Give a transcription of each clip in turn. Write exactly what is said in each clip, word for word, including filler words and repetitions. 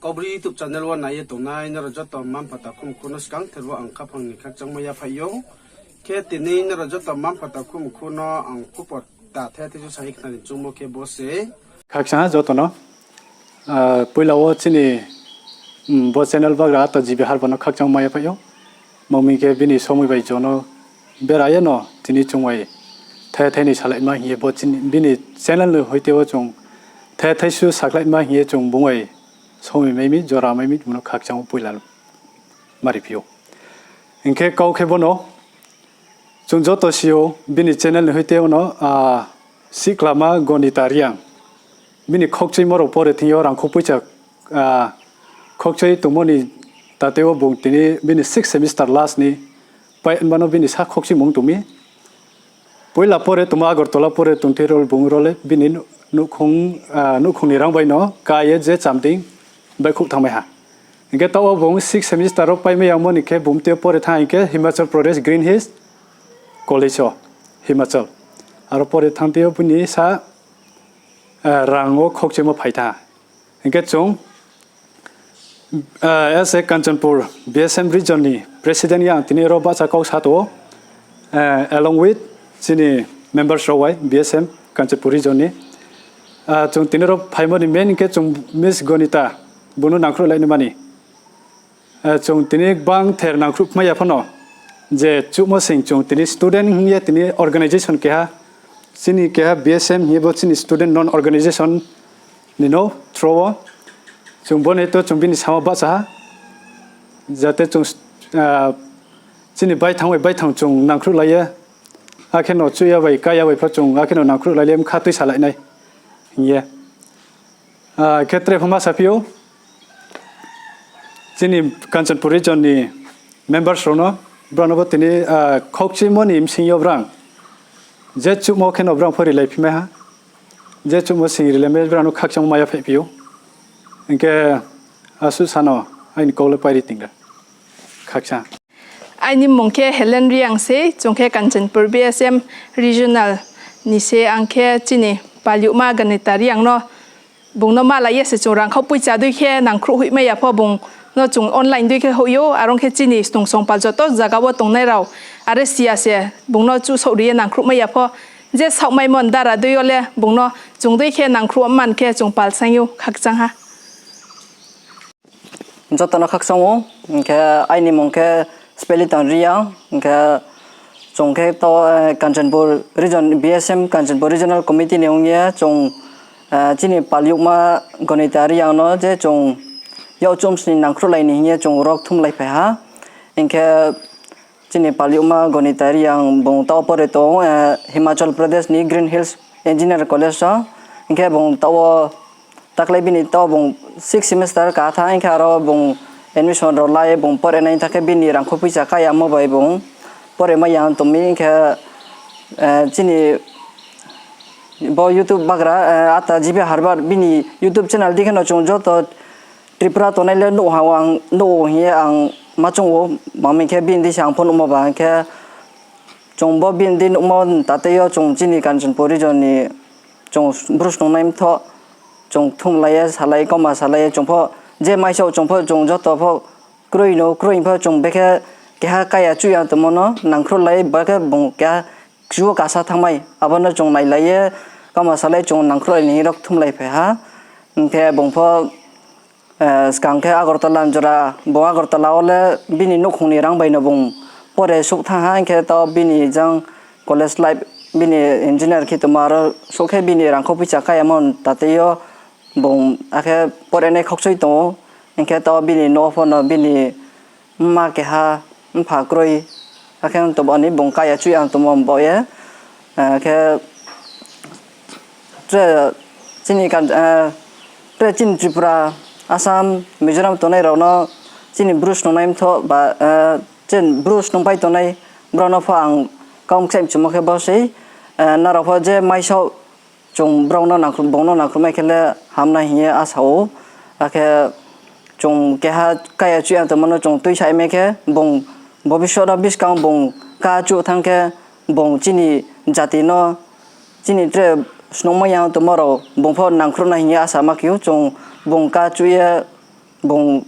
Kaubru YouTube channel wo nai ye tongnai nrao joto mma mpha takhu mkhu no skangther wo ang khaphang ni khakchangmo yaphaih ou. Khe tini nrao joto mma mpha takhu mkhu no ang khupor ta the thaisu sa ye khna ni choungmo khe bo se. Khakchang ha joto no. Poila wo chini bo channel bagra ata G B Harbar no khakchangmo yaphaih ou. Mami khe bini somoi bai jono bera ye no tini chung bai the thai ni salaima hing ye bini channel ni hoite wo chung the thaisu sakhlaima hing ye chung bung bai somoi mai mi, jora mai mi, bung no khakchang ou poila mari phi ou. Hing khe kau khe bono chung joto si ou, bini channel ni hoite wo no siklama Gonita Reang. Bini khokchuimo rao pore thing yo rangkho poicha khokchui tongmo ni tate wo bung tini bini sixth semester last ni pai nma no bini sa khokchuimung tong mi. Poila pore tongmo Agartala pore tongthei rao bung rao le bini nouhkhong ni rang bai no ka ye je chamding baihkhouh thanngmai ha. Hing khe taoh wo bung sixth semester wo paimai yamo ni khe bung mtui yo pore thanng hing khe Himachal Pradesh Green Hills College wo, Himachal. Aro pore thanng tei yo bini sa rang wo khokchuimo phai thanng ha. Hing khe chung as a Kanchanpur B S M region ni president ye ang tini ro bahcha kau sa tong ou, along with chini members rao bai B S M Kanchanpur region ni. Chung tini ro phaimo ni main hing khe chung Miss Gonita, bung no nangkhruhlai ni mani. Chung tini gbang ther nangkhruhmai ya phano, je chuhmo sing chung tini student hing ye tini organization keha, chini keha B S M hing ye bo chini student non organization ni no through wo chung bo ni to chung bini samo bahcha ha, jate chung chini baithang bai baithang chung nangkhruhlai ye, akhe no chuh ya bai ka ya bai pho chung akhe no nangkhruhlai le bkha tuisalai nai hing ye. Khe tre pho ma saphi ou, chini Kanchanpur region ni members rao no, brao no bo tini khokchuimo ni bsing yo brang je chuhmo khe no brang pho rilai phimai ha, je chuhmo sing rilai mai brao no khakchangmo ma yaphaih phi ou. Hing khe asuh sa no aini kau le pairi ting ra. Khakchang. Aini mmung khe Helen Reang se, chung khe Kanchanpur B S M regional ni se, ang khe chini palyouhma Gonita Reang no, bung no malai ye se chung rangkhau poicha dei khe nangkhruh hoihmai ya pho bung no chung online dei khe hoih ou, are ong khe chini snungsongpal joto zaga wo tongnai rao are si ya se bung no chuhsaoh ri ye nangkhruhmai ya pho, je saohmaimo ni dara dei yo le bung no chung dei khe nangkhruh man khe chung pal saing ou. Khakchang ha. Joto no khakchang ou, hing khe aini mmung khe Spelitang Reang, hing khe chung khe to Kanchanpur region, B S M Kanchanpur Regional Committee ni ong ye chung chini palyouhma Gonita Reang no je chung yakchum sni nangkhruhlai ni hing ye chung rokthumlai phai ha. Hing khe chini palyouhma Gonita Reang bung taoh pore tong Himachal Pradesh ni Green Hills Engineer College wo. Hing khe bung taoh wo taklai bini taoh bung sixth semester ka thanng, hing khe aro bung admission rao la ye bung pore nai thanng khe bini rangkhau poicha ka yamo bai bung pore mai ya tong mi. Hing khe chini bo YouTube bagra ata G B Harbar bini YouTube channel dei khe no chung joto Tripura tongnai le nuh ha, nuh ou hing ye ang ma choung ou, mami khe bini dei se ang pho nuhmo ba hing khe chung bo bini dei nuhmo tatei yo chung chini Kanchanpur region ni chung Bru snungnai mthoh chung thumlai ye, salai ye, kauma salai ye, chung pho je maisaoh chung pho chung joto pho kroi no kroi pho chung bekhe keha kaya chuh ya tongmo no nangkhruhlai, ba khe bung keha kchu wo kasa thanngmai, abo no chung nailai ye, kauma salai chung nangkhruhlai ni rokthumlai phai ha. Hing khe bung pho skang khe Agartala ni jora, bung Agartala wo le bini nouhkhong ni rang bai no bung pore souh thanng ha, hing khe taoh bini jang college life bini engineer khe tongma aro souh khe bini rangkhau poicha ka yamo tatei yo bung akhe pore nai khokchoi tong ou, hing khe taoh bini nouh pho no bini mma keha, mpha kroi, akhe tongba ni bung kaya chuh ya tongmo baoh ye, khe tre chini Tripura, Assam, Mizoram tongnai rao no chini Bru snungnai mthoh ba, chini Bru snungpai tongnai brao no pho ang kau kchaih mchumo khe bo sei, nrao pho je maisaoh chung brao no nangkhruh, bung no nangkhruhmai khe le hamnai hing ye asa ou. Akhe chung keha kaya chuh ya tongmo no chung tuisa mai khe bung bobisot no buskang bung ka chuh thanng khe bung chini jati no, chini tre snungmai ya tongmo rao bung pho nangkhruhnai hing ye asa ma khe ou. Chung bung ka chuh ye bung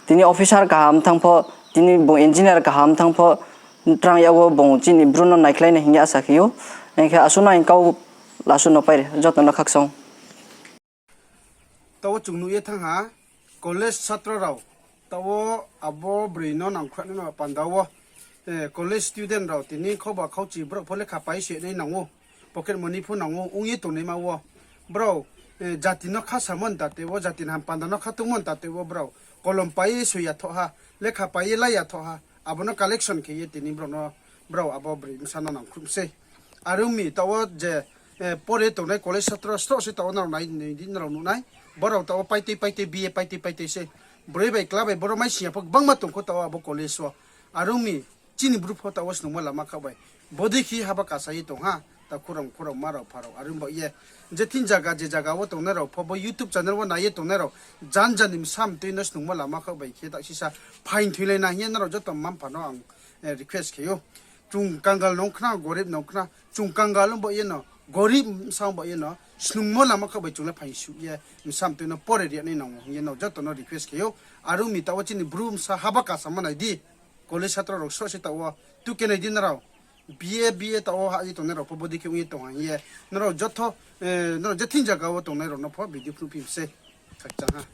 tini officer kaham thanng pho, tini bung engineer kaham thanng pho, trang yag wo bung chini Bru no naikhlai nai hing ye asa khe ou. Hing khe asuh no ang kau lasuh no pai ri, joto no khakchang. Taoh wo chung nuh ye thanng ha, college satro rao, taoh wo abo broi no nangkhruh nai no panda wo, college student rao tini khauba khauchi brao pho lekha pai se nai nang ou, pocket money pho nang ou, ong ye tongnaima wo. Brao jati no khasamo ntate wo, jati ni ham panda no khatungmo ntate wo brao kolom pai ye soi ya thoh ha, lekha pai ye la ya thoh ha, abo no collection khe ye tini brao no, brao abo broi bsa no nangkhruh sei. Are ong mi taoh wo je pore tongnai college satro sroh se taoh wo nrao nai di, nrao nuh nai. Brao taoh wo paitei paitei, B A paitei paitei se. Broi bai kla bai boro mai sing ya pho gbangma tong kho taoh wo abo college wo. Are ong mi chini Bru pho taoh wo snungmo lama khaoh bai bodei khe haba kasa ye tong ha. Takhu rao, mkhu rao, mma rao, mpha rao, are ong baoh ye je thing zaga, je zaga wo tongnai rao pho, bo YouTube channel wo nai ye tongnai rao, jan jan ni bsa mtoi no snungmo lama khaoh bai khe taoh sisa phaing thoilai na hing ye nrao joto mma mpha no ang request khe ou. Chung kangal no ong khna, gorib no ong khna, chung kangal ong baoh ye no, gorib bsa ong baoh ye no, snungmo lama khaoh bai chung le phaing suh ye bsa mtoi no pore ri nai nang ou hing ye no joto no request khe ou. Are ong mi taoh wo chini Bru bsa haba kasamo nai di. College satro rao sroh se taoh wo, tu khe nai di nrao. B A, B A taoh wo hah ye tongnai rao pho bodei khe ong ye tong ha hing ye, nrao jotho, nrao je thing zaga wo tongnai rao no pho video phnuh phi mi sei. Khakchang ha.